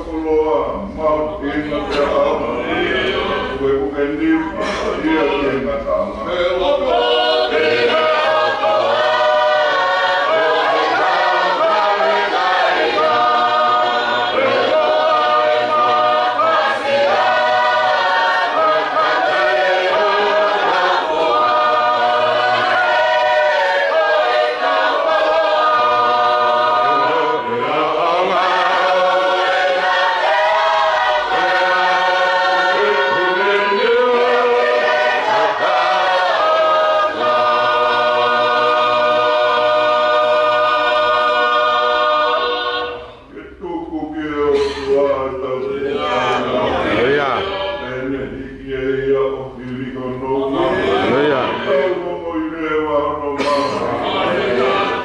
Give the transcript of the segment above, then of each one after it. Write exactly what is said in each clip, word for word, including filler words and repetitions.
Koloa, mau ina pea au. Kuekuke ni, ia ke ngataʻanga. Ke tuku ki he ʻOtua ʻetau Haleluia. Pea ne hiki ʻe ia ʻo hili hono ui. Haleluia. Tau ongoʻi leva hono mana.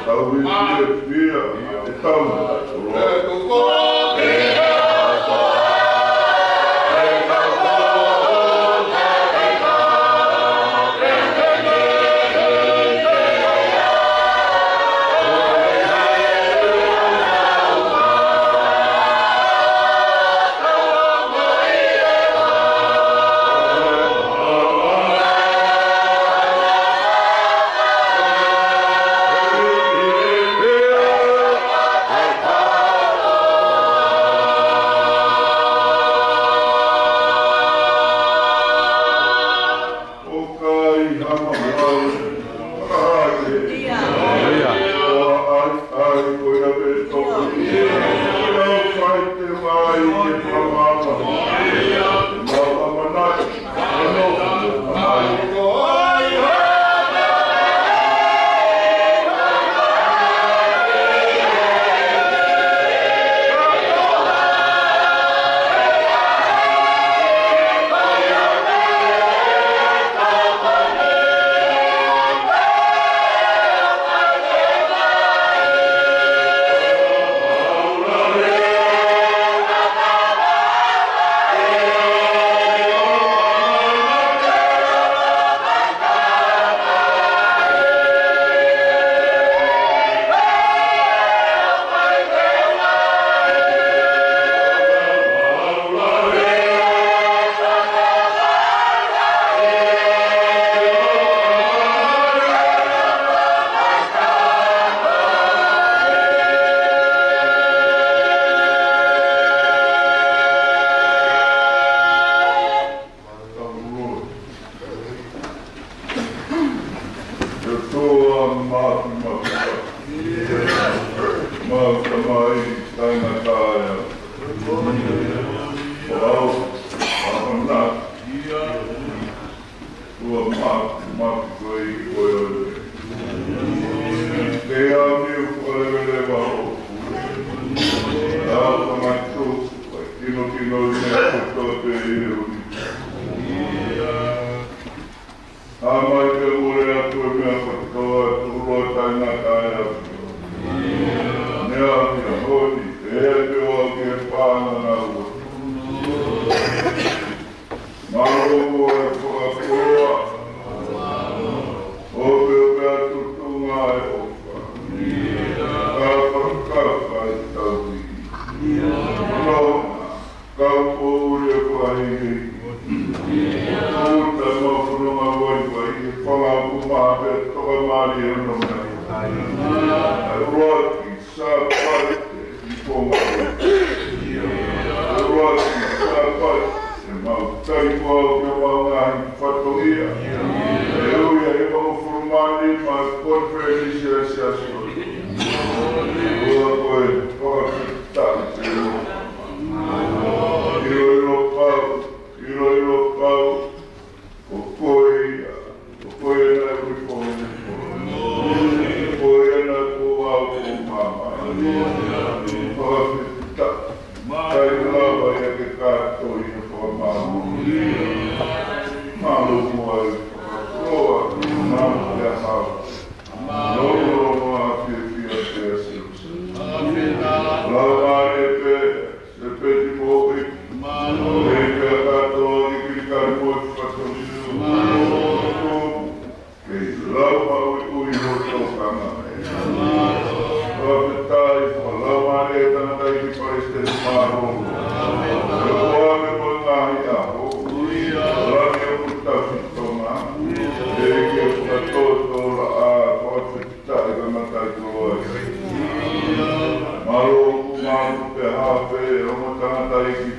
Tau hiki e pia, ʻetau ʻOku ʻi hama mau, ʻa e ʻOtua ʻai, ʻai ko ia pē toko. Ia fai te vai ke pamama. Mau ʻamanaki, ʻa e ʻOtua ʻai. ʻOtua Māfimafi, mau Tamai taʻengata ia. Ko au, ʻamanaki, ʻOtua Māfimafi ko e ʻEiki ko e ʻOtua. Ke au ni ʻoku fakaleveleva hoku. Au ka matu, ʻoku ʻikai ke kinokinoi meʻa kotoa pē ʻi he ʻuni. Haʻu mai ke mole atu e meʻa kotoa, tulua taʻengata ia. Meʻa ki he ʻaho ni, ʻe te ʻoa ke pānga na ua. Mālō muʻa e fakakoloa. ʻOpe, ʻope atu tuʻunga e ʻofa. Ka fakakau ka e tauhi. Nō, kau poʻuli e fakahīhī. Uta mau fononga wai wai, e fanga aku maha pea toka mālie hono meʻa. ʻAi ʻuluaki Sāpate ʻi Ponga. ʻUluaki Sāpate, ʻe mau tali ko au ki homau ngaahi fatongia. ʻE ui ʻa e hongofulu mā nima konifelenisi ʻa e Siasi. ʻOua ko e fakafetaʻi te mo. ʻIloʻilo pau, ʻiloʻilo pau, ko koe ia, ko koe ia naʻe ui ko e. Ko koe ia naʻe ui au ko mama. Fakafetaʻi. Kai lava ia ke kātoi e fakamālō. Mālō muʻa e fakakoloa, mālō ia hau. Mālō, mālō muʻa fiefia pea siusi. Lau mālie pē, Sepeti mo e. Mālō. E pea kātoa ki kili kali mo e fatongia. Mālō. Kei lau maʻu ʻi ʻui ho tokanga. Fakafetaʻi, fakalau mālie e tangataʻeiki palesiteni, mālō.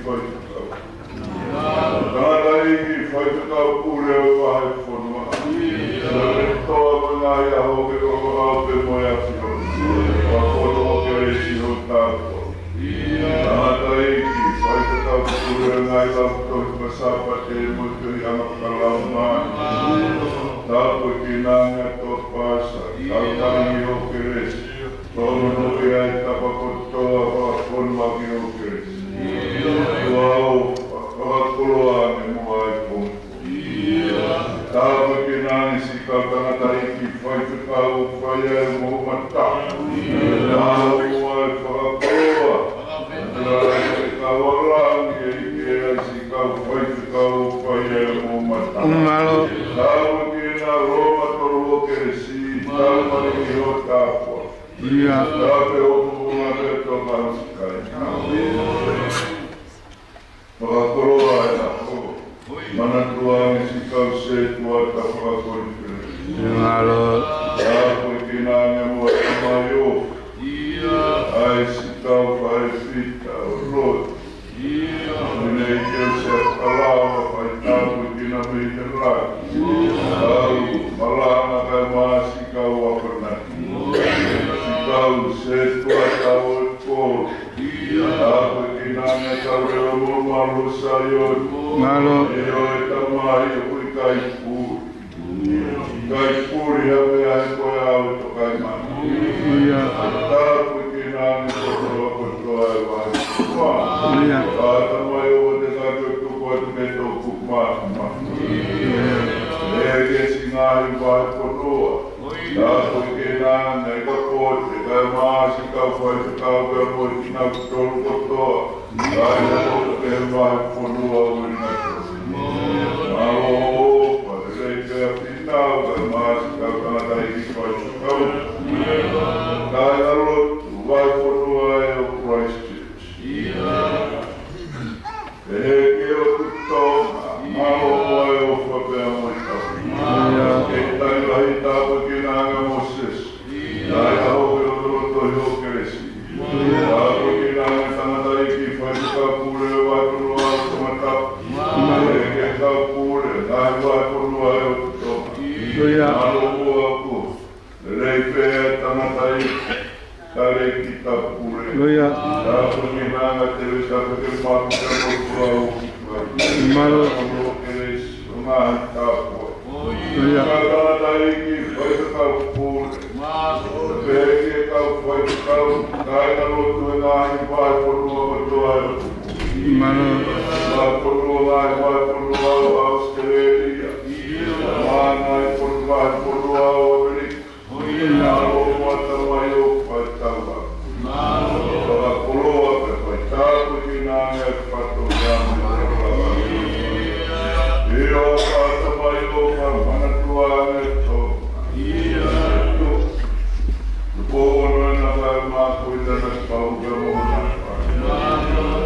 Faifekau. Tangataʻeiki Faifekau Pule ʻo e Vahefonua. Lelei kotoa mo e ngaahi ʻaho ke fakakau pē mo e ʻAfiona. Fakafonu ho kelesi ʻi hotau tapa. Tangataʻeiki Faifekau Pule ʻo e ngaahi lautohi fakasāpate mo e tohi ʻa e Kalaumai. Tāpuekina ange ʻa Topasa, kae ʻumaʻā ho kelesi. Tōnounou ʻa e tapa kotoa, fakafonu ʻaki ho kelesi. ʻOtua ʻofa, fakakoloa ange muʻa ʻa e pongipongi. Tāpuekina ange siʻi kau tangataʻeiki faifekau ʻoku fai ʻa e ongo mata. Tāpuekina ange fakakoloa. Faifekau ʻa langi ʻEiki, ʻa siʻi kau faifekau ʻoku fai ʻa e ongo mata. Mālō. Tāpuekina Loma tolu ho kelesi, tāpuekina ho tapa. ʻIo. Tāpuekina ho tapa. Fakakoloa ʻa e ʻaho. Manatuʻa ange siʻi kau sētuata fakakonifelenisi. Mālō. Tāpuekina ange muʻa Tamai ʻofa. ʻA e siʻi kau faifekau ʻo e lotu. Mine i ke se palava fai tāpuekina mei he laki. Kau malanga kae ʻumaʻā siʻi kau akonaki. Siʻi kau sētuata ʻo e kolo. Tāpuekina ange kau leʻo mo malu Saione. Mālō. ʻIo ʻe Tamai ʻoku ʻikai puli. ʻIkai puli ha meʻa he ko e ʻAlo ʻo e Tokaimaʻananga. ʻIo. Tāpuekina ange kotoa kotoa e vahefonua. ʻIo. Tamai ʻoku te kato tuku atu ke tō kupu mā. ʻEiki siʻi ngaahi vahefonua. Tāpuekina ange ʻa e kau pote, kae ʻumaʻā siʻi kau faifekau pea mo e kinautolu kotoa. Kae ʻumaʻā pē ʻa e vahefonua ʻo e ngaahi. Mālō ʻofa, lelei pea finau, kae ʻumaʻā siʻi kau tangataʻeiki faifekau. Kae ʻumaʻā lotu, vahefonua ʻo Christchurch. ʻEiki ʻoku Tonga, mālō ʻa e ʻofa pea mo e tau. ʻIo. Kei tali lahi tāpuekina ange Mōsese. ʻA e ʻaho ke lotolotoʻi ho kelesi. Tāpuekina ange tangataʻeiki faifekau pule ʻo e vahefonua ʻo Tongatapu. ʻEiki kau pule, ngaahi vahefonua ʻo Tonga. ʻIo. Mālō ʻoku lelei pē ʻa e tangataʻeiki. Tale ki ta pule. ʻIo. Tāpuekina ange Tevita Fekemaku pea mo e kau. Mālō. Mālō kelesi, ngaahi tāpuaki. ʻIo. Kau tangataʻeiki faifekau pule. Pea ki he kau faifekau, kāinga lotu ʻo e ngaahi vahefonua kotoa ʻo e lotu. Mālō. Vahefonua, ngaahi vahefonua ʻo ʻAositelēlia. Mo e ngaahi fonu-, vahefonua ʻo ʻAmelika. Mālō ʻa e Tamai ʻoku fai tauʻa. Fakakoloa pea fai tāpuekina ange ʻa e fatongia mo e koloa. ʻIo, ʻa e Tamai ʻoku fai, manatuʻa ange ʻa Tonga. Tuʻi, tuʻi ko ono ʻena kae ʻumaʻā ko ʻena naʻe pau pea mo ʻena.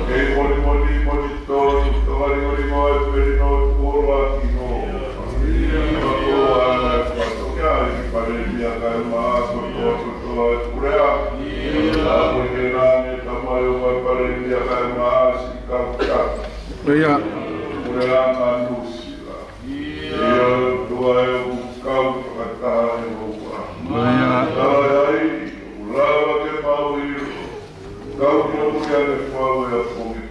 Kei monimoni, moni tonu, Tonga lingolingua e peli no tuʻola ki ho. Fakakoloa ange ʻa e fatongia ʻi Palēmia kae ʻumaʻā kotoa kotoa e puleʻanga. Tāpuekina ange Tamai ʻoku fai Palēmia kae ʻumaʻā siʻi kau tangata. ʻIo. Puleʻanga Nuʻusila. ʻIo, ʻOtua ʻoku kau fakataha ʻi ho huafa. ʻIo. Tala ai, ʻoku lava ke mau ʻilo. Kau ki hoku ia ke fau e apongi.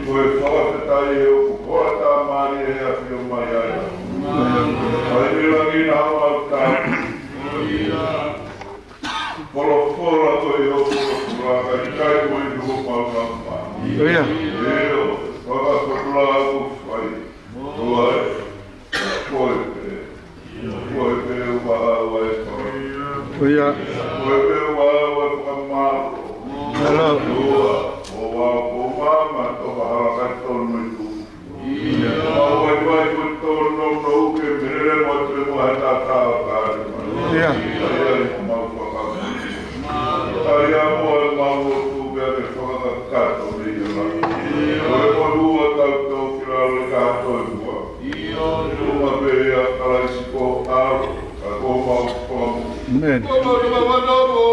Ko e fakafetaʻi ʻe hoku hoʻatā mālie he ʻafio mai ai. Fai ʻi langi na haʻamau tau. Folofola ko e hoku folofola, kae ʻikai ko e tuʻu mau na ma. ʻIo. ʻIo, fakafolofola ʻoku fai. Ko e, ko e pē. Ko e pē ʻoku ʻaʻau ʻa e faka-. ʻIo. Ko e pē ʻoku ʻaʻau ʻa e fakamālō. Mālō. ʻOua, ʻoua, ʻoua ma toka hala kae tonu mai tu. ʻIo. Mau vaivai ko e tonu no no ke melele mo te mo he tata o ka. ʻIo. ʻIo, ʻio, mau faka-. Tali amo ʻa e mau lotu pea ke fakakakato mei he langi. Ko e mo lua tau tau ki lalo i ka to e mua. Uma pē ʻia Kalaisi ko ʻAlo, ka ko mau famu. ʻĒmeni. Ko mau famu.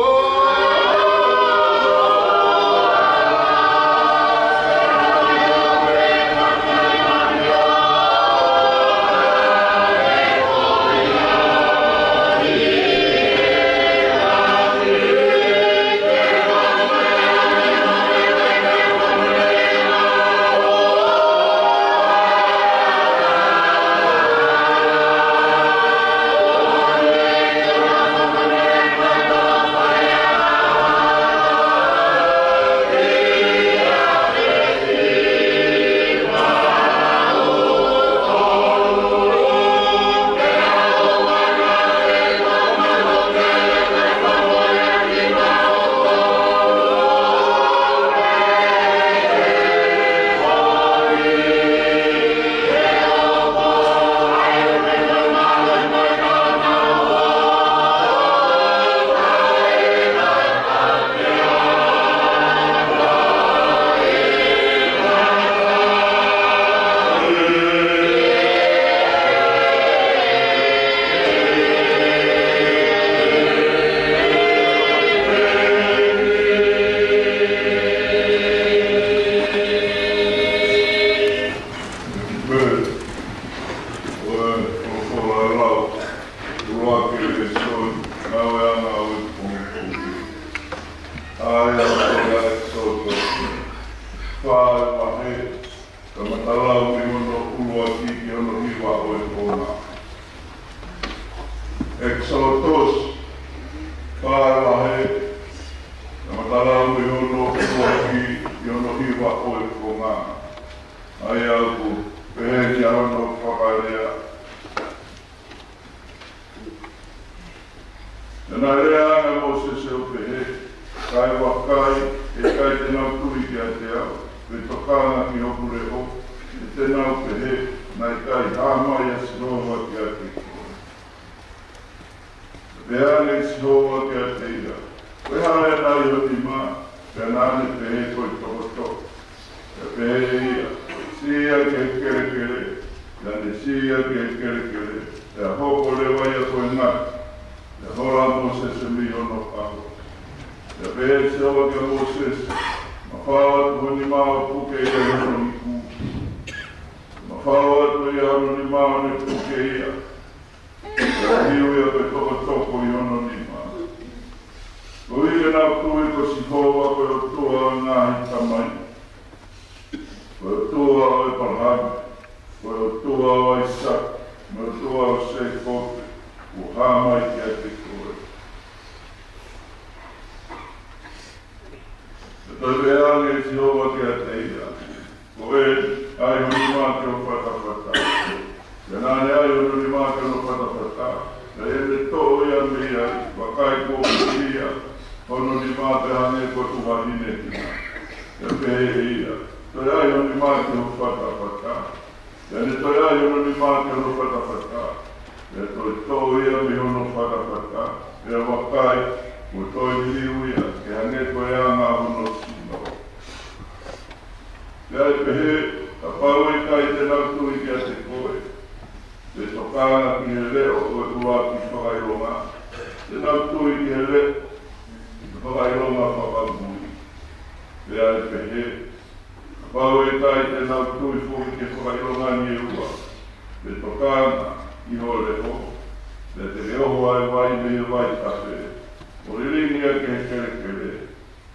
Vahe, fakamatala mei hono ʻuluaki ki hono hiva ʻo e konga. ʻEkisoto, fā vahe, fakamatala mei hono ʻuluaki ki hono hiva ʻo e konga. ʻA ia ʻoku pehē ki hono fakalea. Pea naʻe lea ange ʻa Mōsese ʻo pehē, Kae vakai, ʻe ʻikai te nau tui kiate au, pe tokanga ki hoku leʻo, he te nau pehē, Naʻe ʻikai hā mai ʻa Sihova kiate koe. Pea pehē ange ʻe Sihova kiate ia, Ko e hā ʻa e nai ʻo ho nima? Pea naʻa ne pehē, Ko e tokotoko. Pea pehē ʻe ia, Sio ki he kelekele. Pea ne sio ki he kelekele, pea hoko leva ia ko e ngata. Pea hola ʻa Mōsese mei hono ʻao. Pea pehē ʻe Sihova kia Mōsese, Mafao atu ho nima ʻo puke ia ʻi hono iku. Mafao atu ia hono nima ʻo ne puke ia. Pea liliu ia ko e tokotoko ʻi hono nima. Koeʻuhi ke nau tui ko Sihova ko e ʻOtua ʻo e ngaahi tamai, ko e ʻOtua ʻo ʻĒpalahame, ko e ʻOtua ʻo ʻAisake, mo e ʻOtua ʻo Sēkope, kuo hā mai kiate koe. Pea toe pehē ange ʻe Sihova kiate ia, Ko eni, ʻai ho nima ki ho fatafata. Pea naʻa ne ʻai hono nima ki hono fatafata, pea ne toʻo ia mei ai, vakai kuo pipia hono nima pea hangē ko e tuʻuhine hina. Pea pehē ʻe ia, Toe ʻai ho nima ki ho fatafata. Pea ne toe ʻai hono nima ki hono fatafata. Pea toe toʻo ia mei hono fatafata. Pea vakai, kuo toe liliu ia, ke hangē ko e anga hono sino. Pea ʻe pehē, kapau ʻe ʻikai te nau tui kiate koe, pe tokanga ki he leʻo ʻo e ʻuluaki fakaʻilonga, te nau tui ki he leʻo ʻo e fakaʻilonga fakamui. Pea ʻe pehē, kapau ʻe ʻikai te nau tui foki ki he fakaʻilonga ni ʻe ua, pe tokanga ki ho leʻo, pea te ke oho ʻa e vai mei he vaitafe, ʻo lilingi ia ki he kelekele,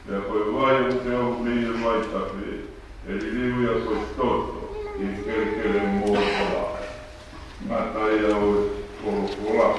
pea ko e vai ʻoku te oho mei he vaitafe, ʻe liliu ia ko e toto ʻi he kelekele mo e kola. Ngata ia ʻo e folofola.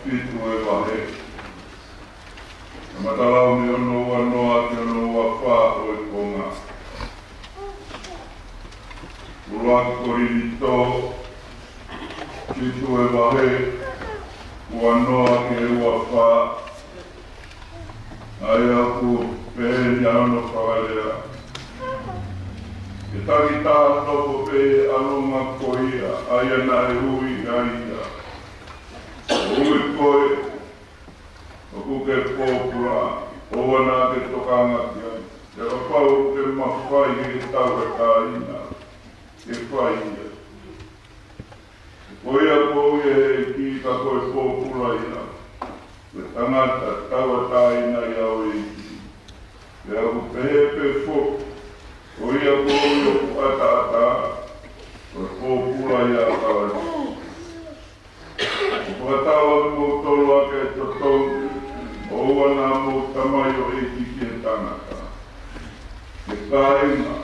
Fitu ʻo e vahe. Kamata lau mei hono ua noa ki hono ua fā ʻo e konga. ʻUluaki Kolinitō, fitu ʻo e vahe, ua noa ki he ua fā. ʻA ia ʻoku pehē ni hono fakalea: Ke takitaha nofo pē ʻi he ʻalunga ko ia ʻa ia naʻe ui ʻa ia. ʻOku ui koe, ʻoku ke pōpula, ʻoua naʻa ke tokanga ki ai. Pea kapau ʻoku ke mafai ke ke tauʻatāina, ke fai ia. Ko ia kuo ui ʻe he ʻEiki, ka ko e pōpula ia, ko e tangata tauʻatāina ia ʻo e ʻEiki. Pea ʻoku pehē pē foki, ko ia kuo ui ʻoku ʻataʻatā, ko e pōpula ia ʻa ia. ʻOku ou fakatau atu kiate kimoutolu ʻa e totongi, ʻoua naʻa mou tamaioʻeiki ki he tangata. Ke kāinga,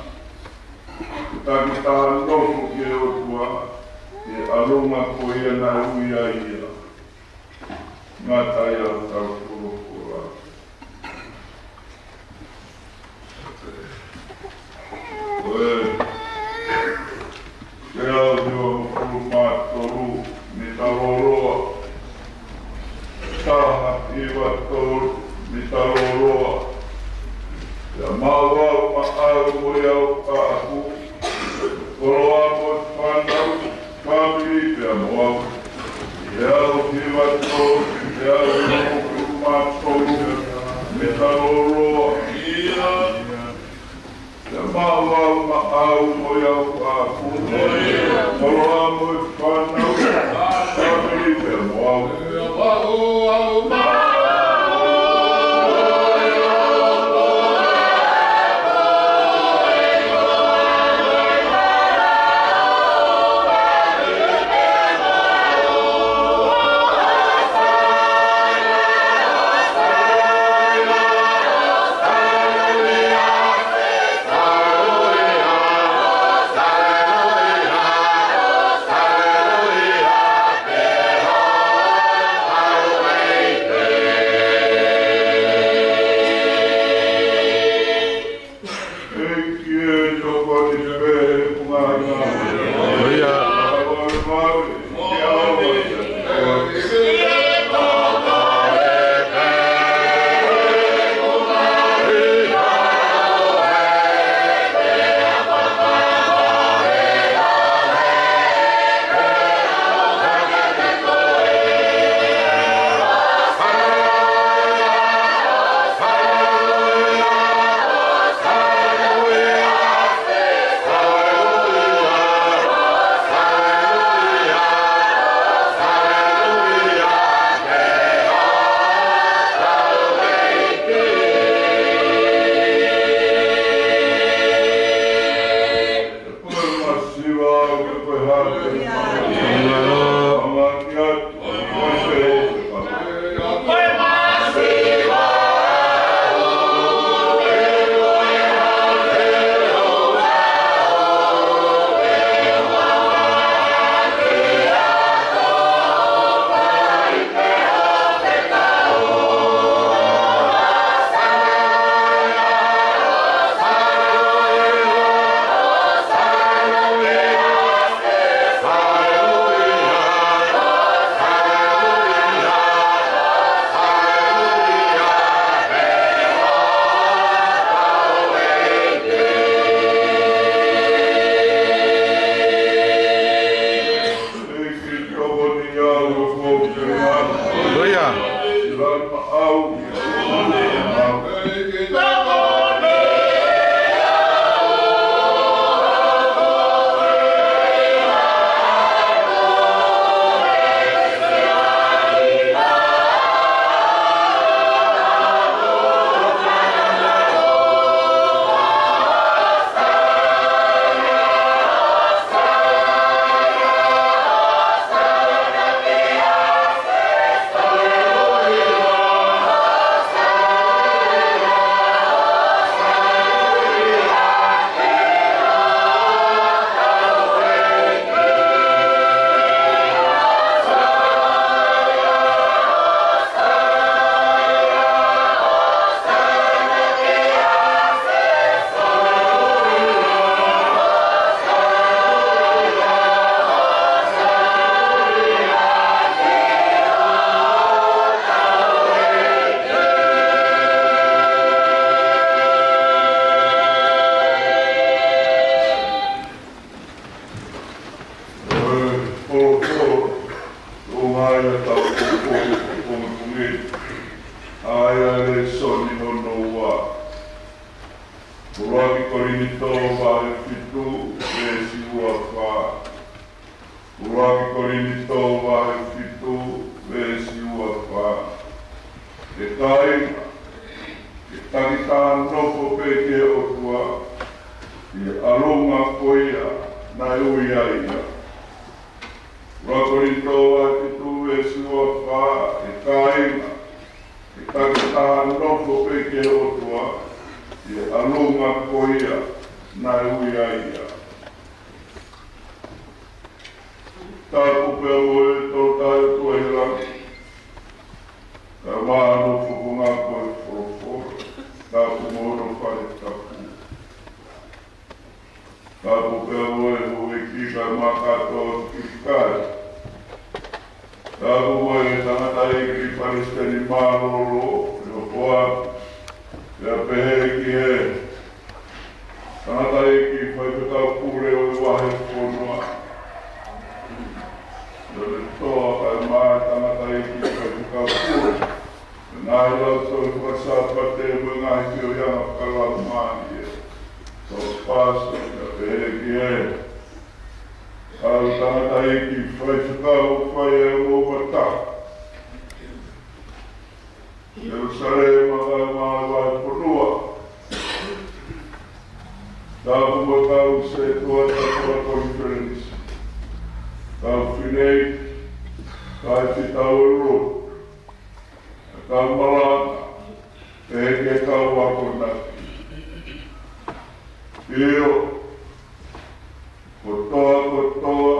ke takitaha nofo ki he ʻOtua ʻi he ʻalunga ko ia naʻe ui ʻa ia. Ngata ai ʻetau folofola. Ko e teau hiva mā tolu, mita lōloa. Taha hiva tolu, mita lōloa. Pea maʻu au maʻau mo e au ʻaʻaku, koloa mo e fānau, fāmili pea mo au. Teau hiva tolu, teau hiva mā tolu, mita lōloa. Pea maʻu au maʻau mo e au ʻaʻaku, koloa mo e fānau, fāmili pea mo au. Haleluia. Lēsoni hono ua. ʻUluaki Kolinitō vahe fitu, veesi ua fā. ʻUluaki Kolinitō vahe fitu, veesi ua fā. ʻE kāinga, ke takitaha nofo pē ki he ʻOtua, ʻi he ʻalunga ko ia naʻe ui ai ia. ʻUluaki Kolinitō vahe fitu, veesi ua fā. ʻE kāinga, ke takitaha nofo pē ki he ʻOtua, ʻi he ʻalunga ko ia naʻe ui ai ia. Tapu pea mo e Tolu Tahaʻi ʻOtua ʻi he langi, kae ʻumaʻā hono fofonga ko e folofola. Tapu mo hono fale tapu. Tapu pea mo e houʻeiki kae ʻumaʻā kātoa ʻoku ʻikai. Tapu mo e tangataʻeiki palesiteni mālōlō ʻo e ʻOtua, pea pehē ki he tangataʻeiki faifekau pule ʻo e vahefonua, pea mo e ʻOtua kae ʻumaʻā e tangataʻeiki faifekau pule, ngaahi lautohi fakasāpate mo e ngaahi feohiʻanga fakalaumālie. Tō pasi, pea pehē ki he kau tangataʻeiki faifekau fai e ʻofa mata. Selusalema kae ʻumaʻā e vahefonua. Tapu mo e kau sētuata, kau konifelenisi, kau fineʻeiki, kau fitau ʻo e lotu, kau malanga, pehē ki he kau akonaki. ʻIo, kotoa kotoa,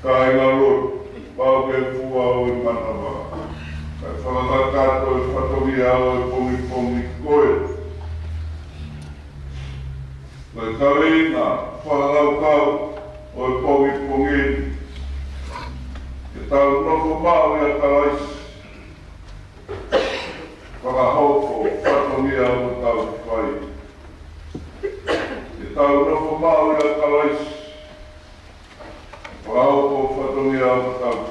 kāinga lotu, pau ke fua ʻo e manava, kae fakakakato e fatongia ʻo e pongipongi ko ē. Ko e kaveinga fakakaukau ʻo e pongipongi ni, ke tau nofo maʻu ʻia Kalaisi, fakahoko fatongia ʻoku tau fai. Ke tau nofo maʻu ʻia Kalaisi, fakahoko fatongia ʻoku tau fai.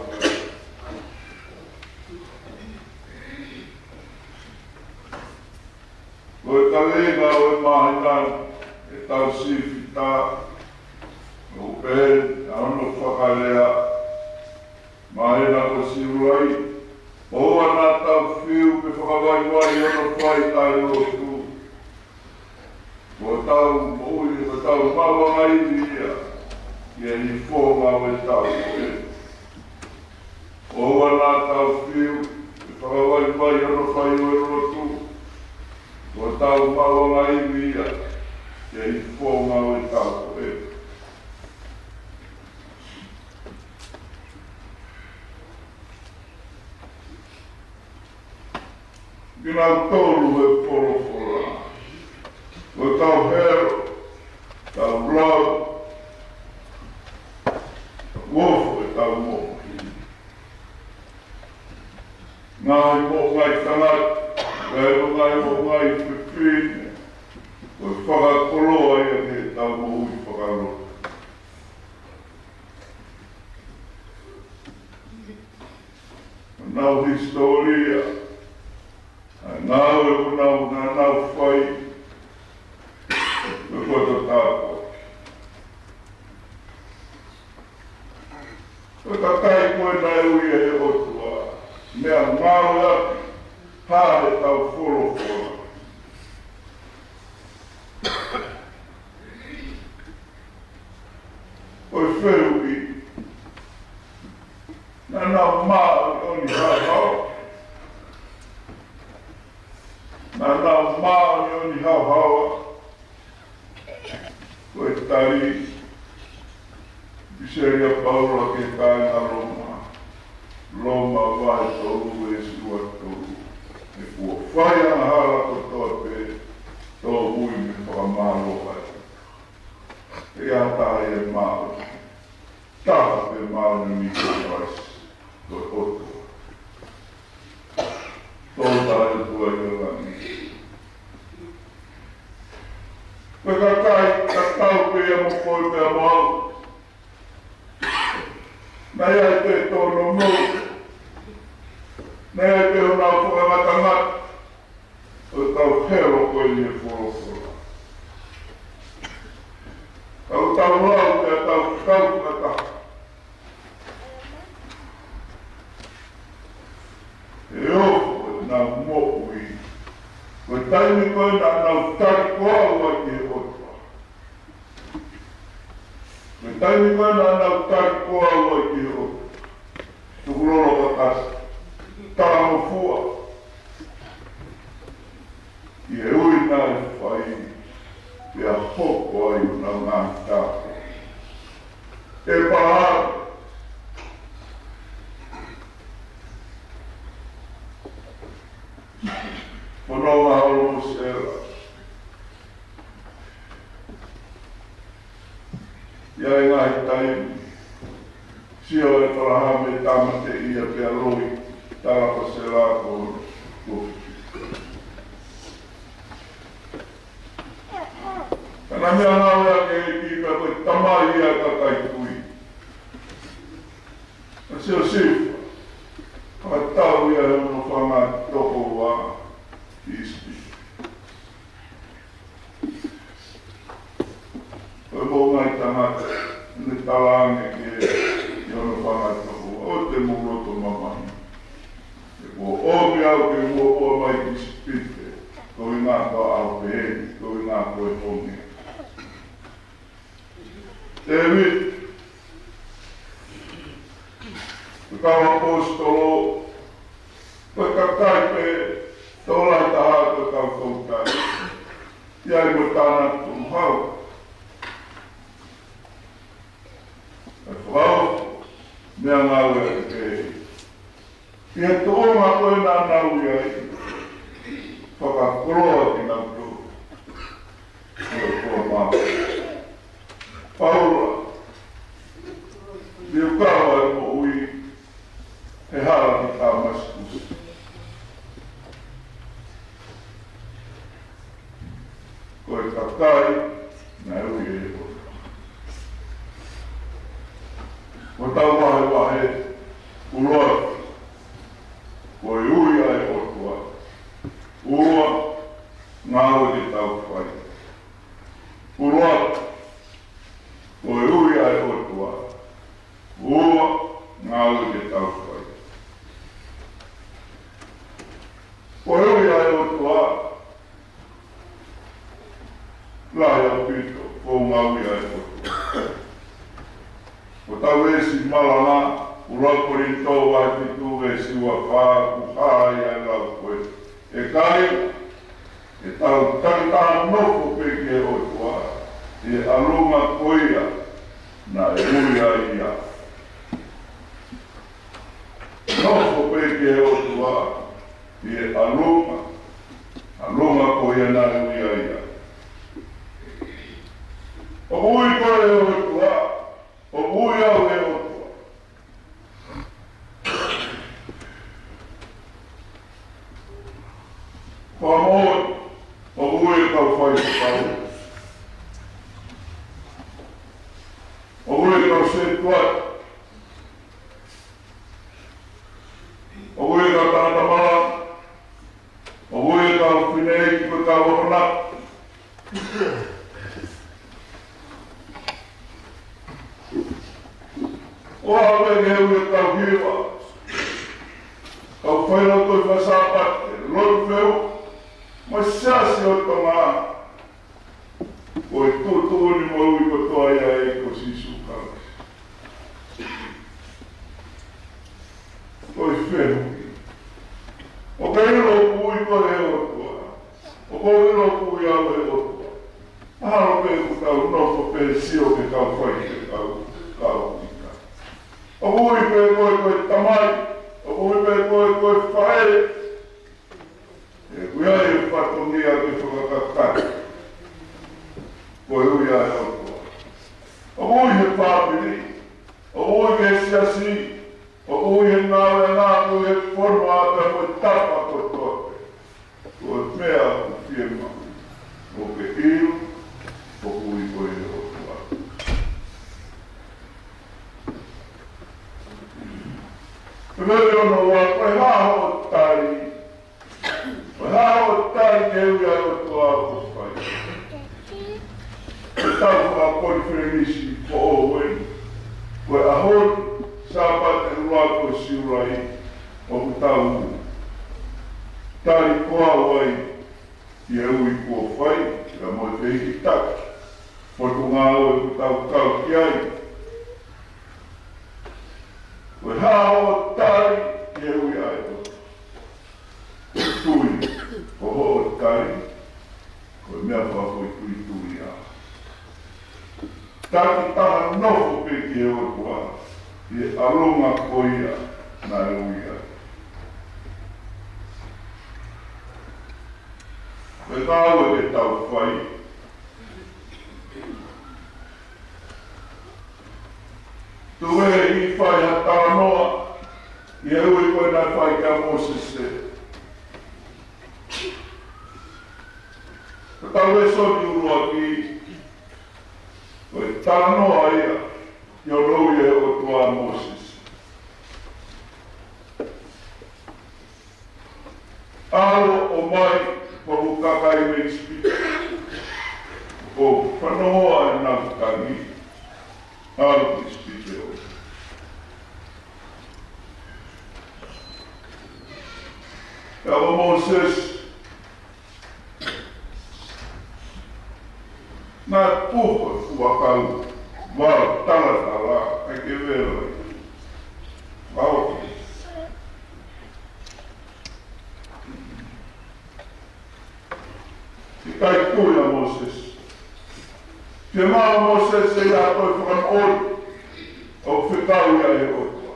Ko e kaveinga ʻo e māhina ni, ʻetau sīfitā, ʻoku pehē ʻa hono fakalea, māhina ko Siulai, ʻoua naʻa tau fiu pe fakavaivai hono fai ʻa e lotu. Ko ʻetau moʻui, ko ʻetau maʻuʻanga ivi ia, ʻi he founga ʻo e taʻu ko ē. ʻOua naʻa tau fiu pe fakavaivai hono fai ʻo e lotu. Ko ʻetau maʻuʻanga ivi ia, ʻi he founga ʻo e taʻu ko ē. Kinautolu he folofola, ko e kau hero, kau lau, ʻoku ofo ʻetau moʻui. Ngaahi moʻunga ʻi tangata, ngaahi moʻunga ʻi fefine, ko e fakakoloa ia ki heʻetau moʻui fakalotu. Nau hisitōlia, ʻa e ngāue ʻoku nau, naʻa nau fai, mo e koto tāpuaki. Ko e kakai ko ē naʻe ui ʻe he ʻOtua, meʻangāueʻaki, hā heʻetau folofola. Ko e fehuʻi, naʻa nau māʻoniʻoni haohaoa? Naʻa nau māʻoniʻoni haohaoa? Ko e tali ʻe he ʻipiseli ʻa Paula ki he kāinga Loma, Loma vahe tolu veesi ua tolu. He kuo fai angahala kotoa pē, tōmui mei he fakamālō ʻa e ʻOtua. ʻE ʻi ai ha taha ia ʻe māʻoniʻoni? Taha pē māʻoniʻoni ko Kalaisi, ko e ʻOtua. Tolu Tahaʻi ʻOtua ʻi he langi. Ko e kakai tatau pē ia mo koe pea mo au. Naʻe ʻi ai pē tōnounou, ʻE pē honau fakangatangata ʻo tau helo ko eni e folofola. Tau tau lau pea tau kau fakataha. ʻE ofo ʻenau moʻui. Ko e taimi ko ē naʻa nau tali ko au ai ki he ʻOtua. Ko e taimi ko ē naʻa nau tali ko au ai ki he ʻOtua. Tukulolo ka kasi. Talangofua. ʻI he ui naʻe fai, pea hoko ai ʻenau ngaahi tā. ʻE pā. Fononga holo mo Sela. ʻI ai e ngaahi taimi, sio ʻa ʻĒpalahame tāmateʻi ia pea loi, tala ko Sela ko, ko. Ka naʻe meʻangāue ʻa e ʻEiki pea ko e tamai ia ʻa e kakai kui. ʻA Siosefa, fakatau ia ʻi hono fanga tokoua ʻi ʻIsipite. Ko e moʻunga ʻi tangata, ne talaange ki he, ʻi hono fanga tokoua, ʻoua te mou loto mamahi. He kuo ʻomi au ke muʻomuʻa mai ki ʻIsipite, ko e ʻuhinga ko au pē, ko e ʻuhinga ko e honge. Tēvita, ko e kau ʻaposetolo, ko e kakai pē, tokolahi taha ko e kau toutai. ʻI ai mo Tānaki Tumuhau. ʻE fakaofo, meʻangāue ʻa e ʻEiki. ʻI he tuʻunga ko ē naʻa nau ʻi ai, fakakoloa kinautolu. Ko e koloa mā. Paula, liukava e moʻui, he hala ki Tāmasikusi. Ko e kakai naʻe ui ʻe he ʻOtua. Ko ʻetau vahevahe, ʻuluaki, ko e ui ʻa e ʻOtua. Ua, ngāue ke tau fai. ʻUluaki, ko e ui ʻa e ʻOtua. Ua, ngāue ke tau fai. Ko e ui ʻa e ʻOtua, lahi ʻaupito, ko e ngāue ʻa e ʻOtua. Ko ʻetau veesi malanga, ʻuluaki Kolinitō vahe fitu veesi ua fā, ʻoku hā ai ʻa e lau ko ē. ʻE kāinga, ʻetau takitaha nofo pē ki he ʻOtua, ʻi he ʻalunga ko ia naʻe ui ai ia. Nofo pē ki he ʻOtua, ʻi he ʻalunga, ʻalunga ko ia naʻe ui ai ia. ʻOku ui koe ʻe he ʻOtua, ʻoku ui au ʻe he ʻOtua. Fakamoʻoni, ʻoku ui e kau faifekau. ʻOku ui e kau sētuata. ʻOku ui e kau tangata malanga. ʻOku ui e kau fineʻeiki, ko e kau akonaki. ʻOku ui e kau hiva, kau failautohi faka-Sāpate, lotu feʻunga, mo e Siasi ʻo Tonga. Ko e tuʻutuʻuni moʻui kotoa ia ʻa e ʻEiki ko Sīsū Kalaisi. Ko e fehuʻi. ʻOku ke ʻilo ʻoku ui koe ʻe he ʻOtua? ʻOku ke ʻilo ʻoku ui au ʻe he ʻOtua? Mahalo pē ʻoku tau nofo pē sio ki he kau faifekau, kau ika. ʻOku ui pē koe ko e tamai, ʻoku ui pē koe ko e faʻē. ʻOku ʻi ai e fatongia ke fakakakai. Ko e ui ʻa e ʻOtua. ʻOku ui he fāmili, ʻoku ui he siasi, ʻoku ui he ngāue, ʻoku ui he fonua pea mo e tapa kotoa pē. Ko e meʻa ʻoku fiemaʻu, ʻoku ke ʻilo ʻoku ui koe ʻe he ʻOtua? Pea meʻa hono ua, ko e hā hoʻo He ui ʻa e ʻOtua ʻoku fai. Ko e tau fakakonifelenisi ko eni. Ko e ʻaho ni, Sāpate ʻuluaki ko Siulai, ʻoku tau tali ko au ai ʻi he ui kuo fai, ʻa mo e fehikitaki potungāue ʻoku tau kau ki ai. Ko e hā hoʻo tali ki he ui ʻa e ʻOtua? Tui, ko hoʻo tali, ko e meʻa fakafoʻituitui ia. Takitaha nofo pē ki he ʻOtua, ʻi he ʻalunga ko ia naʻe ui ai. Ko e ngāue ke tau fai, Tuku ke u fai ha talanoa ʻi he ui ko ē naʻe fai kia Mōsese. Ko e tau lēsoni ʻuluaki, ko e talanoa ia ʻi hono ui ʻe he ʻOtua ʻa Mōsese. ʻAlu ʻo ʻomai hoku kakai mei ʻIsipite. ʻO fanongo ʻenau tangi, ʻalu ki ʻIsipite ʻo. Pea ko Mōsese, naʻe puha fuakau, vao talatala, ʻai ke vela. Vao. ʻIkai tui ʻa Mōsese. Ke maʻu ʻa Mōsese ia ko e fakamoʻoni ʻoku fekau ia ʻe he ʻOtua.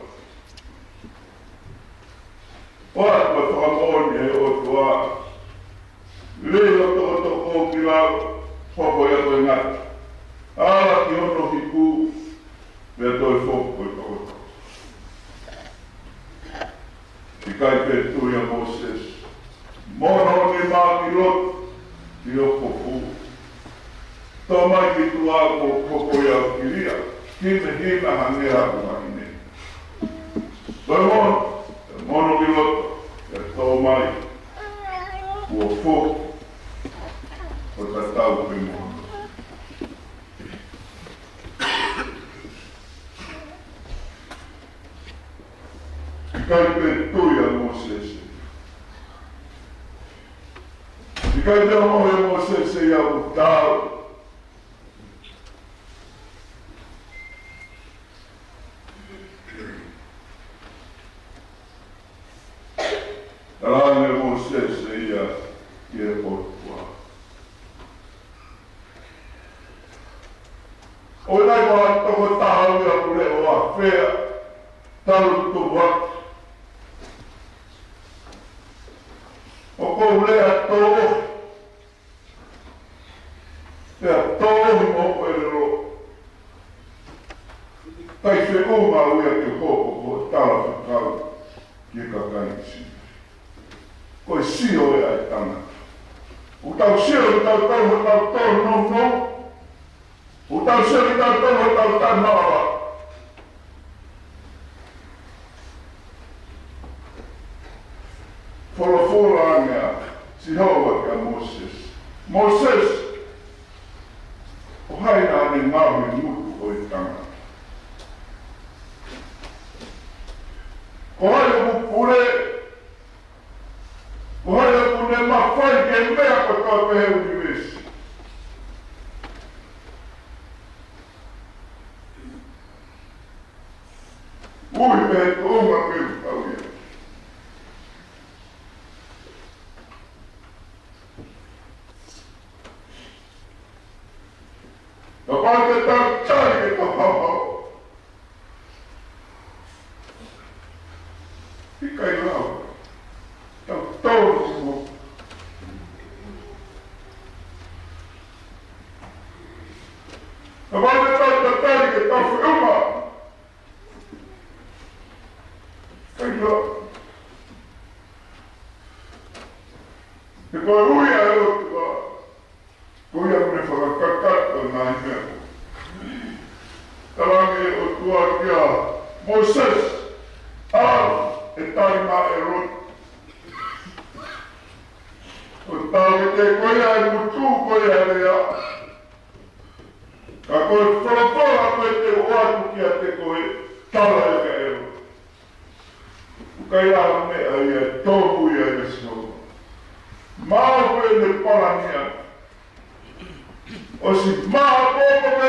ʻOatu e fakamoʻoni ʻe he ʻOtua. Lilo tokotoko ki lalo, hoko ia ko e ngata. Ala ki hono hiku, pea toe foki ko e tokotoko. ʻIkai pē tui ʻa Mōsese. Mono ni mā ki loto, ki ho kofu. Tō mai ki tuʻa ko hoku kofu ia ʻo kilia. Hinehina hangē ha ʻuha hine. Toe mono, toe mono ki loto, toe tō mai. Kuo foki, ʻo tatau pē mo hono. ʻIkai pē tui ʻa Mōsese. ʻIkai pē ongoʻi ʻe Mōsese ia ʻoku taau. Talaange ʻe Mōsese ia ki he ʻOtua. ʻOku ʻi ai ha tokotaha ia ʻoku leʻo ʻafea talu tupu atu. ʻOku ou lea tō. Pea tō ʻi hoku ʻelelo. Kai feʻunga au ia ke hoko ko e talafekau ki he kakai ʻIsileli. Ko e sio ia ʻa e tangata. ʻOku tau sio ʻi hotau tau, hotau tōnounou. ʻOku tau sio ʻi hotau tau, hotau tau maʻala. Folofola ange ʻa Sihova kia Mōsese. Mōsese, ko hai naʻa ne ngaohi e ngutu ʻo e tangata? Ko hai ʻoku pule? Ko hai ʻoku ne mafai ki he meʻa kotoa pē he ʻunivēsi? Ui pē tuʻunga pē ʻoku tau ia. Kapau te tau tali ke tau hao. ʻIkai lava. Tau tau mo. Kapau te tau tatali ke tau feʻunga. ʻIkai lava. He ko e ui ʻa e ʻOtua. Ko ia ʻoku ne fakakakato ʻa e ngaahi meʻa. Talaange ʻe he ʻOtua kia Mōsese, ʻalu ʻo tali maʻa ʻElone. Ko e tau ke te ko ia e mutu ko ia lea. Ka ko e folofola ko e te ʻoatu kiate koe, tala ia kia ʻElo. ʻOku ʻikai ha meʻa ia ʻe tōmui ai ʻa Sihova. Maʻu pē ʻene palani ʻana. ʻOsi maʻu pē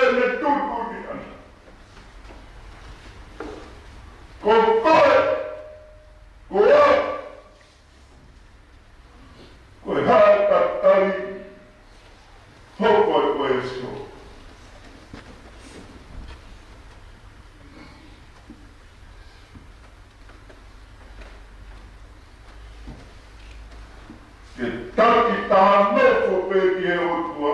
ʻene tuʻutuʻuni ʻana. Ko koe, ko au, ko e hā e tatali hoko ai ko e Sihova. Ke taki taha nofo pē ki he ʻOtua,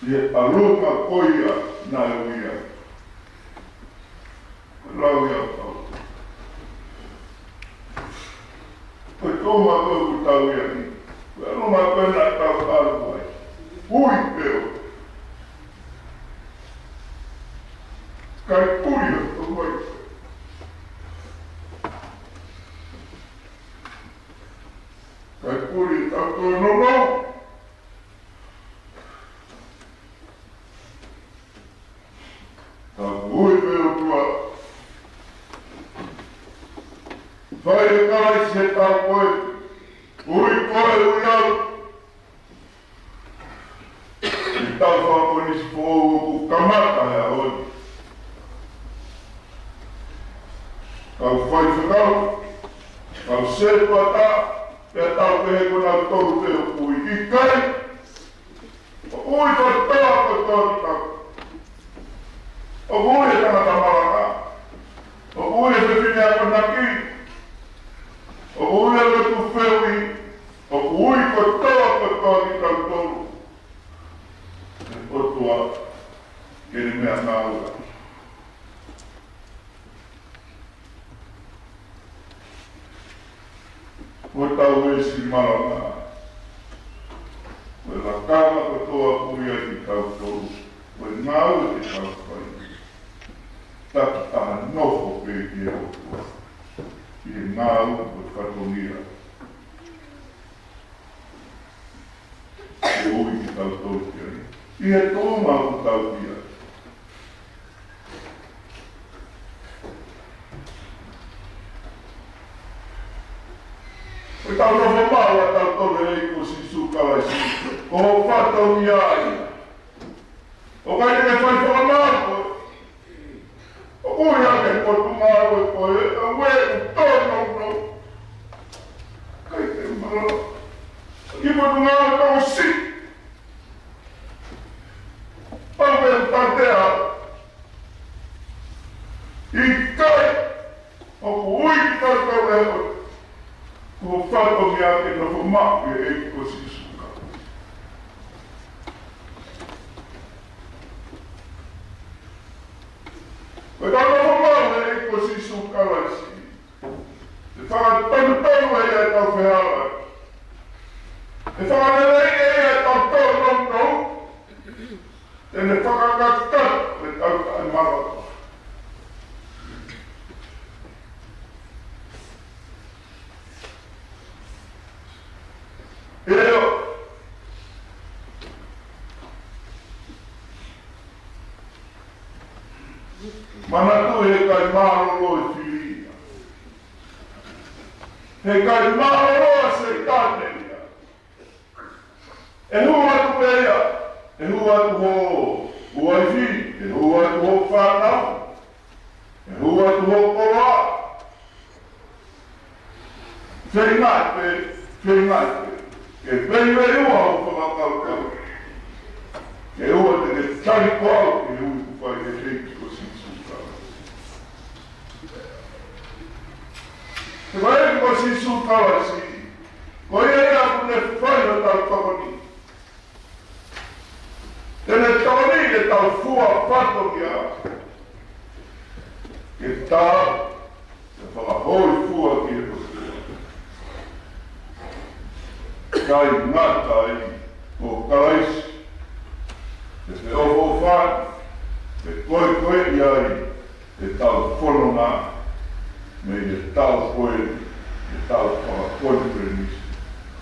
ʻi he ʻalunga ko ia naʻe ui ai. Lau ia pau. Ko e tōma ko ʻoku tau ia ni. Ko e ʻalunga ko ē naʻa tau ʻalu ai. Ui pē ʻo. Kai puli ʻo tau ai. Kai puli ʻo tau tō nono. Tau ui pē ʻOtua. Fai ʻe Kalaisi ʻetau ui. Ui koe, ui au. ʻEtau fakapoini si foʻou ʻoku kamata he ʻaho ni. Kau faifekau, kau setuata, pea tau pehē ko nautolu pē ʻoku ui. ʻIkai. ʻOku ui kotoa kotoa kitautolu. ʻOku ui e tangata malanga. ʻOku ui e fefine akonaki. ʻOku ui e lotu feohi. ʻOku ui kotoa kotoa kitautolu. ʻE ʻOtua, ke ne meʻangāue. Ko ʻetau veesi malanga, ko e lakanga kotoa ʻoku ui ai kitautolu, ko e ngāue te tau fai. Taki taha nofo pē ki he ʻOtua, ʻi he ngāue ko e fatongia. Ko e ui kitautolu ki ai. ʻI he tuʻunga ʻoku tau ʻi ai. Ko ʻetau nofo maʻu ʻatautolu he ʻEiki ko Sīsū Kalaisi. Ko e fatongia ia. ʻOku ʻikai te ke fai fakamāu koe. ʻOku ʻi ai e potungāue ko ē, ʻa ē ʻoku tōnounou. ʻIkai te u malava. ʻI he potungāue tau si. Pau pē ʻoku tātea. ʻIkai. ʻOku ui kitautolu ʻe he ʻOtua. Ko e fatongia ke nofo maʻu ʻi he ʻEiki ko Sīsū Kalaisi. Ko ʻetau nofo maʻu ʻi he ʻEiki ko Sīsū Kalaisi, ʻe fakatonutonu ai ʻetau fehālaaki. ʻE fakaleleiʻi ai ʻetau tōnounou. Te ne fakakakato ʻetau taʻemalava. ʻIo. Manatu, heʻikai mālōlō e fili ia. Heʻikai mālōlō ʻa Sētane ia. ʻE hū atu pē ia, ʻe hū atu ho uaifi, ʻe hū atu ho fānau, ʻe hū atu ho koloa. Feinga pē, feinga pē. Ke veiveiua ho fakakaukau. Ke ʻoua te ke tali koe au, ke ui kuo fai ʻe he ʻEiki ko Sīsū Kalaisi. He ko e ʻEiki ko Sīsū Kalaisi, ko ia ia ʻoku ne fai hotau tokoni. Te ne tokoniʻi ʻetau fua fatongia. Ke tau, ke fakahōifua ki he ʻOtua. ʻIkai ngata ai, ko Kalaisi, te feʻofoʻofani, te koekoeʻi ai, ʻetau fononga, mei heʻetau koe, ʻetau fakakonifelenisi.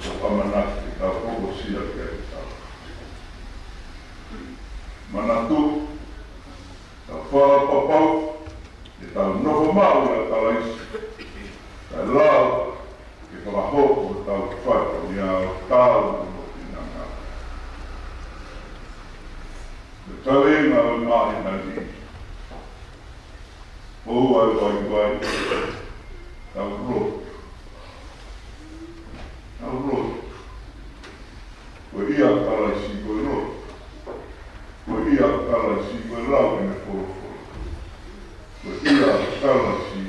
ʻoku ʻamanaki ke tau hokosia kiate kitautolu. Manatu, tau fakapapau, ke tau nofo maʻu ʻia Kalaisi, kae lau ke fakahoko hotau fatongia ʻo tau mo finangalo. Ko e kaveinga ʻo e māhina ni, ʻoua ʻe vaivai, tau lotu. Tau lotu. Ko ia ʻa Kalaisi ko e lotu. Ko ia ʻa Kalaisi ko e lau ʻene folofola. Ko ia ʻa Kalaisi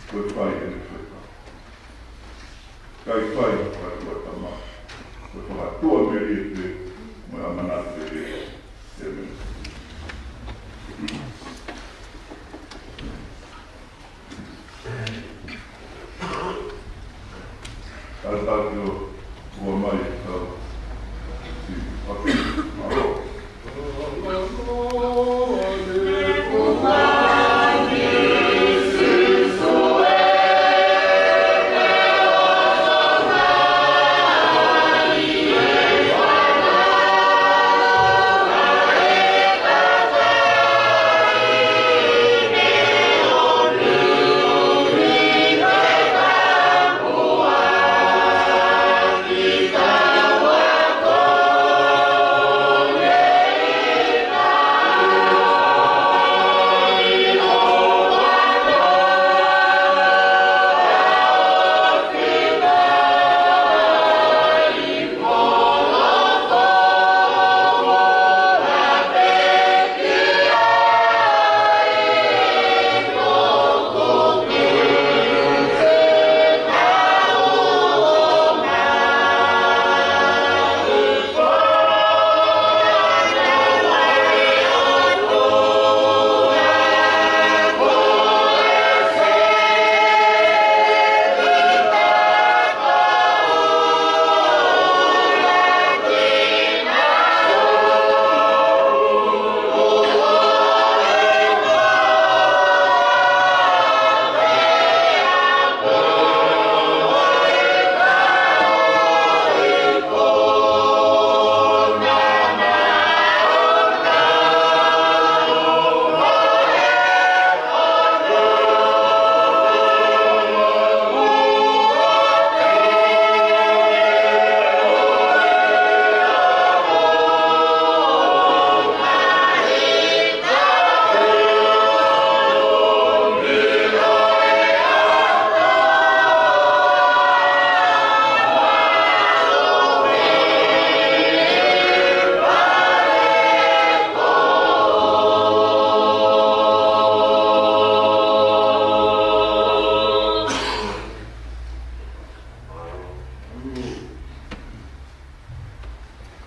ko e fai ʻene fekau. Kae fai fakatuʻatamai, ko e fakatuʻamelie pē mo e ʻamanaki lelei. ʻEmeni. Tātaki ʻo ua mai tau. Mālō.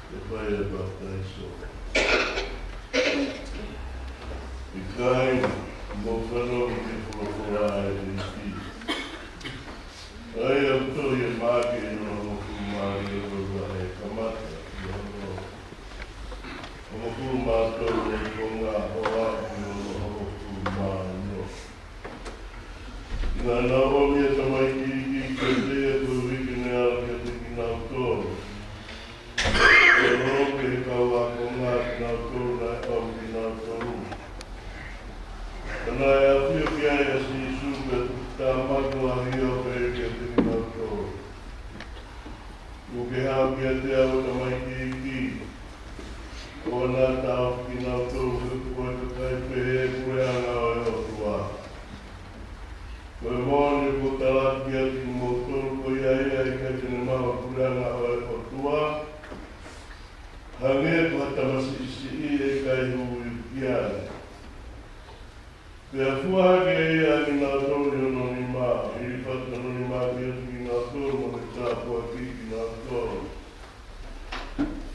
ʻE fai e papitaiso. ʻIkai, mou fanongo ki he folofola ʻa e ʻEiki. ʻA ia ʻoku tohi ʻe Maʻake ʻi hono hongofulu mā ua ʻi he kamata, ʻi hono hongofulu mā tolu ʻi he konga ʻo aʻu ki hono hongofulu mā ono. Naʻa nau ʻomi ʻa e tamaiki iiki kiate ia koeʻuhi ke ne ʻalu kiate kinautolu. Pea ʻoku ʻi he kau ākonga ʻa kinautolu naʻe ʻomi kinautolu. Ka naʻe ʻafio ki ai ʻa Sīsū pea tukutāmaki lahi ʻo pehē kiate kinautolu, ʻOku ke haʻu kiate au ʻa e tamaiki iiki, ʻoua naʻa taʻofi kinautolu, he ʻoku ʻikai pehē ʻa e puleʻanga ʻo e ʻOtua. Ko e moʻoni ʻoku ou tala atu kiate kimoutolu, ko ia ia ʻe ʻikai te ne maʻu ʻa e puleʻanga ʻo e ʻOtua, hangē ko ha tamasiʻi siʻi ʻe ʻikai hū ivi ki ai. Pea fua hake ʻe ia ʻa kinautolu ʻi hono nima, ʻo hilifaki hono nima kiate kinautolu, mo ne tāpuakiʻi kinautolu.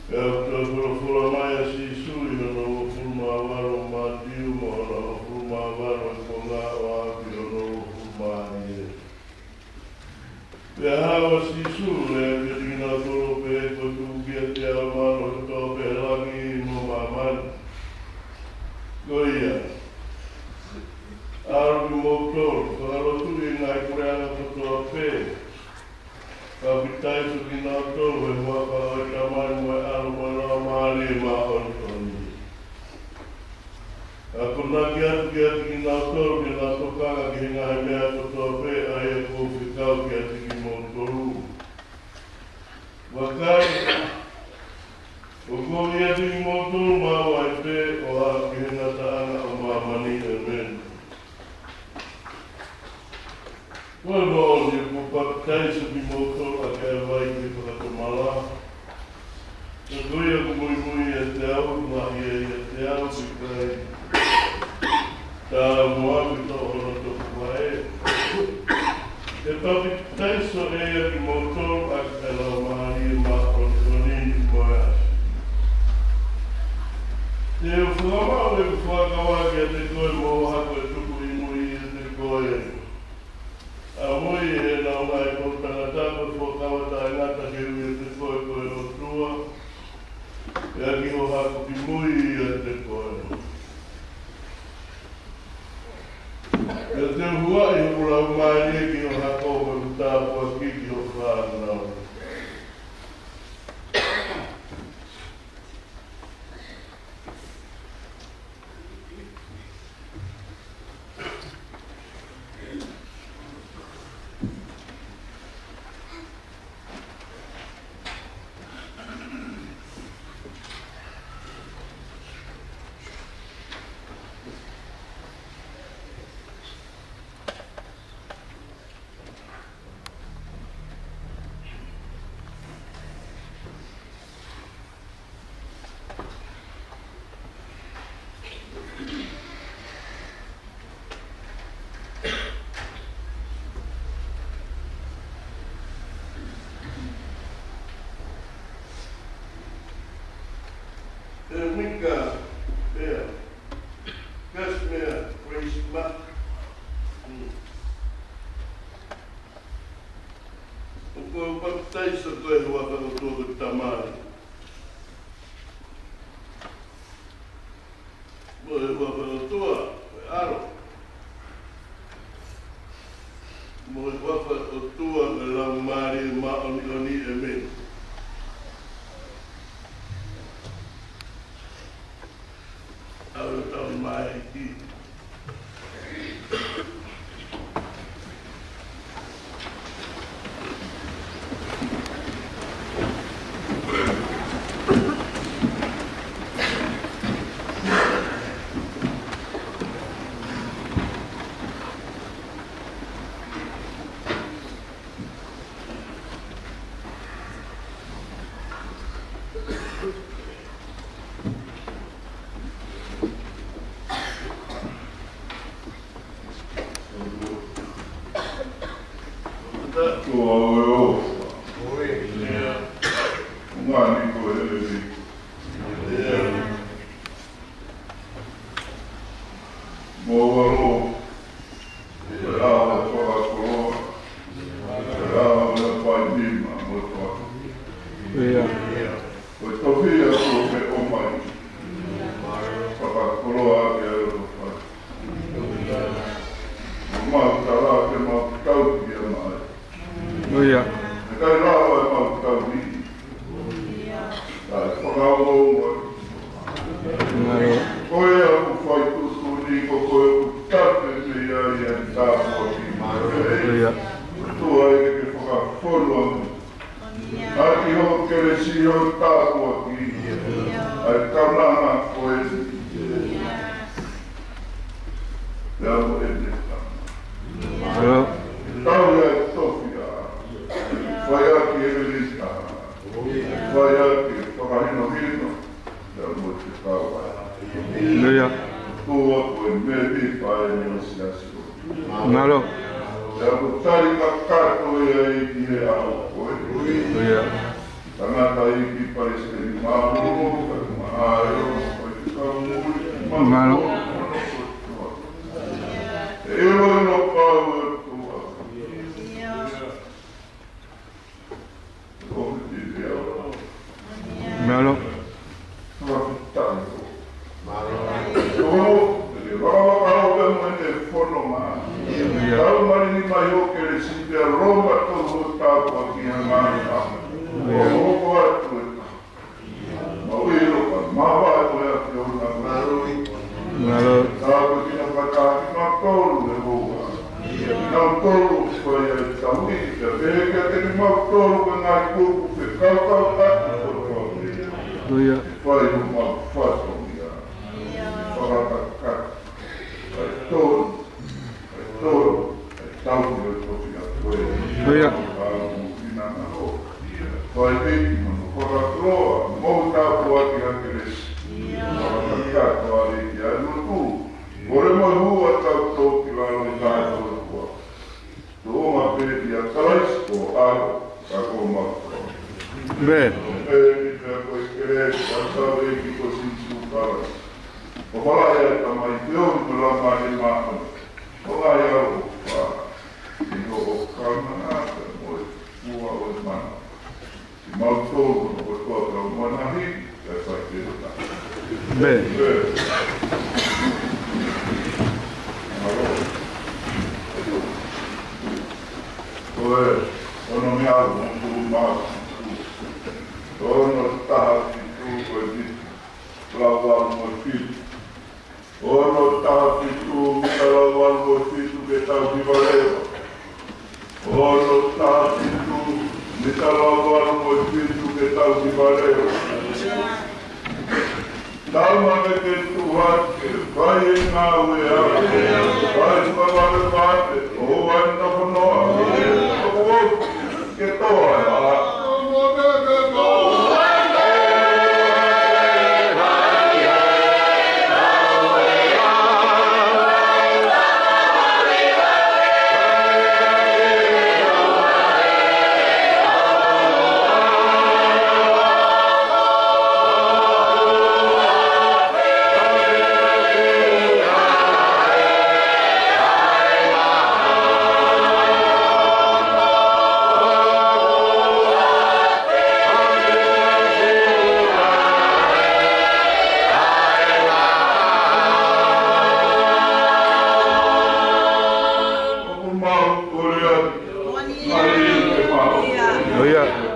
Pea ʻoku toe folofola mai ʻa Sīsū ʻi hono uofulu mā valu ʻo Mātiu, mo hono uofulu mā valu ʻo e konga ʻo aʻu ki hono uofulu mā ʻe Pea haʻu ʻa Sīsū, lea kiate kinautolu ʻo pehē, Kuo tuku kiate au ʻa e mālohi kotoa pē ʻi he langi mo māmani. Ko ia, ʻalu kimoutolu, fakalotuʻi ʻa e ngaahi puleʻanga kotoa pē, Papitaiso kinautolu ʻi he huafa ʻo e Tamai mo e ʻAlo mo e Laumālie Māʻoniʻoni. Akonaki atu kiate kinautolu ke nau tokanga ki he ngaahi meʻa kotoa pē ʻa ia kuo u fekau kiate kimoutolu. Vakai, ʻoku ou ʻiate kimoutolu maʻu ai pē ʻo aʻu ki he ngataʻanga ʻo māmani. ʻĒmeni. Ko e moʻoni kuo u papitaiso kimoutolu ʻaki ʻa e vai ki he fakatomala. Ka ko ia ʻoku muimui ʻiate au, ʻoku mahia ʻiate au, ʻoku ʻikai taumuʻa ke toʻo hono topuvaʻe. ʻE papitaiso ʻe ia kimoutolu ʻaki ʻa e Laumālie Māʻoniʻoni mo e ʻasi. Te u fakamaʻu ʻeku fuakava kiate koe mo hoʻo hako ʻe tuku ʻi mui ʻiate koe. ʻAmui ʻi heʻenau ngaahi toʻu tangata ko e fuakava taʻengata ke ui ʻiate koe ko e ʻOtua, pea ki hoʻo hako ki mui ʻiate koe. Pea te u huaʻi hoku Laumālie ki hoʻo hako mo ʻeku tāpuaki ki hoʻo fānau. Mika, pea. Kasmea, Grace Mark. Mm. ʻOku ou papitaiso koe ʻi he huafa ʻo e ʻOtua ko e Tamai, mo e huafa ʻo e ʻOtua ko e ʻAlo, mo e huafa ʻo e ʻOtua ko e Laumālie Māʻoniʻoni, ʻēmeni. ʻAlu tau mai ki. Mo ʻAlo, ʻe ʻAlo fakakoloa, ʻe ʻAlo fai nima mo e fai. ʻIo. Ko e tofiʻa kuo ke ʻomai, fakakoloa ke ʻAlo fai. Mo mau tala ke mau tauhi ʻa mai. ʻIo. ʻIkai lava ʻemau tauhi. Kae fakaongo. ʻIo. Ko ia ʻoku fai tuʻutuʻuni, ko koe ʻoku tafe mei ai ʻa e tāpuaki. ʻIo. Tuʻu ai ke ke fakafonu ange ʻaki hoʻo kelesi hoʻo tāpuaki ʻa e kaunanga ko eni. Pea mo ʻene tama. ʻIo. Tau ia e tofiʻa. Fai ʻaki e lelita. Fai ʻaki e fakahinohino. Pea mo e fekau ai. ʻIo. Tuʻa ko e meli pae ni ʻo e siasi. Mālō. Pea ko e tali kakato ia ʻi he ʻaho ko ē. ʻIo. Tangataʻeiki palesiteni mālō, tangataʻeiki mālō, faifekau muli, mālō. Mālō. ʻE ʻiloʻilo pau ʻe tuʻa. Mālō. Tau mali ni mai ho kelesi pea loma tofu ʻo tāpuaki ha ngaahi ʻaho. ʻO hoko atu e taha. Mau ʻilo ka mau ʻaʻahi ʻa e ʻAfiona. Mālō. Tāpuekina fakataha kimautolu ʻe ʻOtua. Kimautolu ʻoku fai ʻa e tauhi, pea pehē kiate kimautolu ko e ngaahi kupu fekauʻaki ʻa e ʻOtua. ʻIo. Fai homau fatongia. Fakakakato. Fai tonu. Fai tonu. Fai tonu. Fai tonu. ʻIo. Fai ʻEiki mo hono fakakoloa, mo tāpuaki ha kelesi. Fakakakato ʻa e ʻEiki ʻa e lotu. Kole mo hū ʻa tautolu ki lalo ʻi he ngaahi tō kua. Tō ma pē ʻia Kalaisi ko ʻAlo, ka ko ma. Amen. Pē ni pea ko e kelesi ʻa hotau ʻEiki ko Sīsū Kalaisi. Ko e ʻofa ʻa e Tamai, feohi mo e Laumālie Māʻoniʻoni. Ko e ngaahi ʻaloʻofa, ʻi hoʻo kaunanga pea mo e fua ʻo e mana. Kimautolu kotoa pē ʻo manahi, kae fai pē ʻo taha. Amen. Amen. Mālō. Ko e ono mea ʻo e māʻoniʻoni. Ono taha fitu ko e fitu. Lau valu mo e fitu. Ono taha fitu, mita lau valu mo e fitu ke tau hiva leva. Ono taha fitu, mita lau valu mo e fitu ke tau hiva leva. Tau ma ke ke tuha ke fai e ngāue ʻa, fai fakavavevave, ʻo fai nofo noa. Ke toa ʻa. ʻIo.